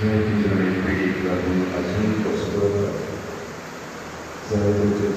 जायते जाणां पिडीक लागून आजून पस्तावतात. जायते.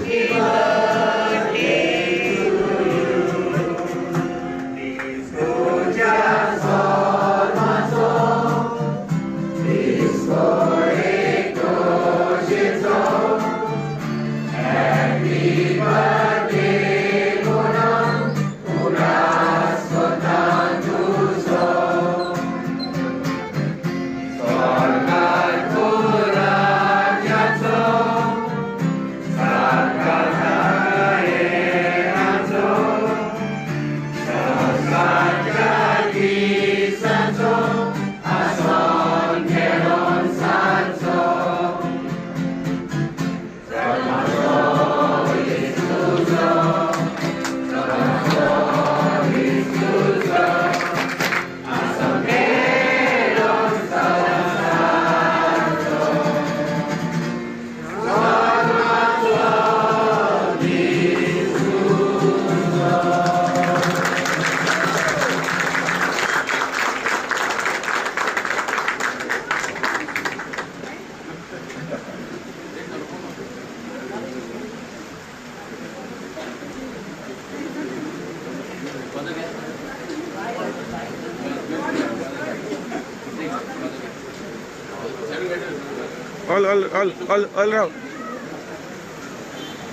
All, all, all, all, all round.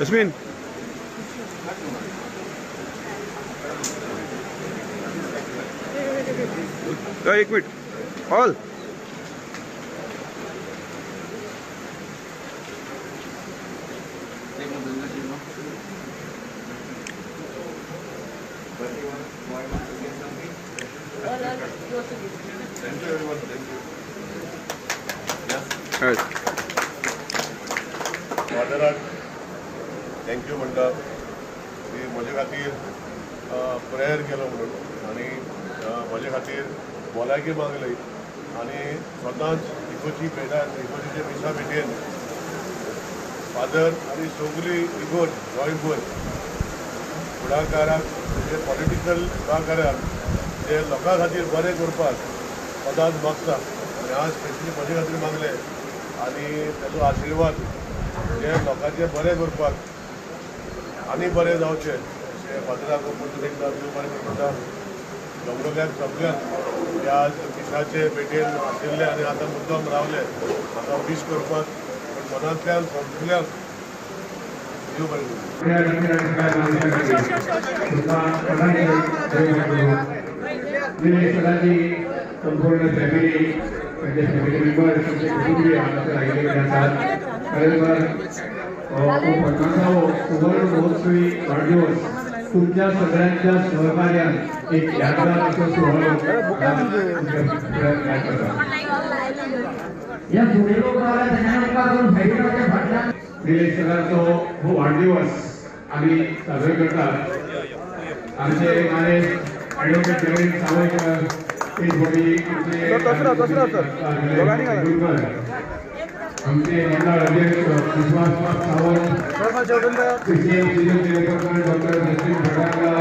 Yasmin. एक minute. All. Thank you everyone. Thank you. Right. फादराक thank you म्हणटा की म्हजे खातीर प्रेयर केलो म्हणून आनी म्हजे खातीर भलायकी मागली आनी स्वताच इगोची भेटान इगोचीचे मिसा भेटेन फादर आनी सगळी इगोज गोंयभर फुडाकाराक म्हणजे पॉलिटिकल फुडाकाराक जे लोकां खातीर बरें करपाक सदांच मागता आनी आज स्पेशली म्हजे खातीर मागले आनी ताजो आशिर्वाद जे लोकांचें बरें करपाक आनी बरें जावचें अशें फादराक परतून एकदां देव बरें करता. दोंगुल्ल्याक सगळ्यांक जे आज मिसाचे भेटेन आशिल्ले आनी आतां मुद्दम रावले म्हाका वीश करपाक, पूण मनांतल्यान सगळ्यांक देव बरें करूं. संपूर्ण फॅमिली, त्यांचे फॅमिली मेंबर्स, तुमचे कुटुंबीय हांगासर आयिल्ले आसात. खरें 50वो सुवर्ण महोत्सवी वाढदिवस तुमच्या सगळ्यांच्या सहकार्यान एक यादगार असो सुवाळो. निलेश सरांचो हो वाढदिवस आमी साजरो करतात. आमचे मानेस्त ॲडव्होकेट नवीन सावयकर, आमचे मंडळ अध्यक्ष विश्वास सावंत, डॉक्टर सचिन भटांगा,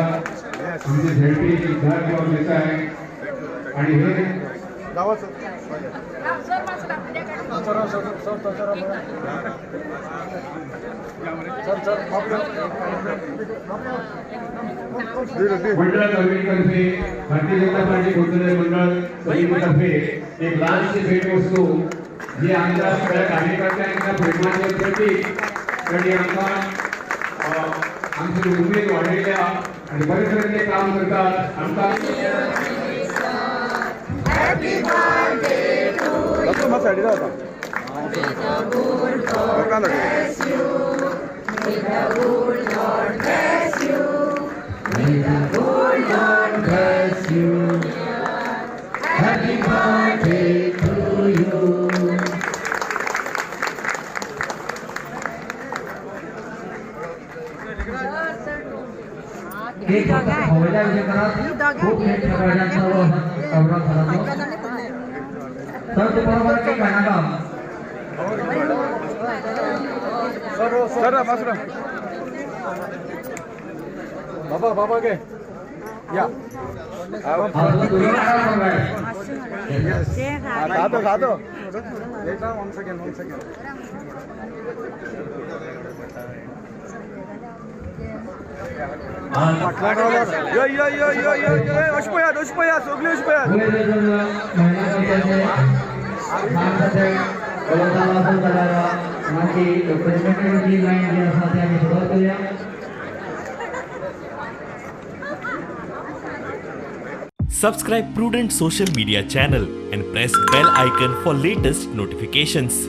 आमचे झेडपी सिद्धार्थ देसाय आणि हे मंडळ समितीतर्फे, भारतीय जनता पार्टी गोंधळे मंडळ समितीतर्फे एक लहानशी भेटवस्तू जी आमच्या सगळ्या कार्यकर्त्यांच्या प्रेमाचे प्रतीक आणि आमकां आमची उमेद वाडयल्या आणि बरे तरेचे काम करतात. आमकां May the good Lord bless you. Happy birthday to you. खूप सर तू बरोबर काही गाणं सर बाबा बाबा गे. खातो खातो. One second, one second. यो यो यो यो यो अशें पळयात, अशें पळयात, सगळीं अशें पळयात. Subscribe Prudent Social Media channel and press bell icon for latest notifications.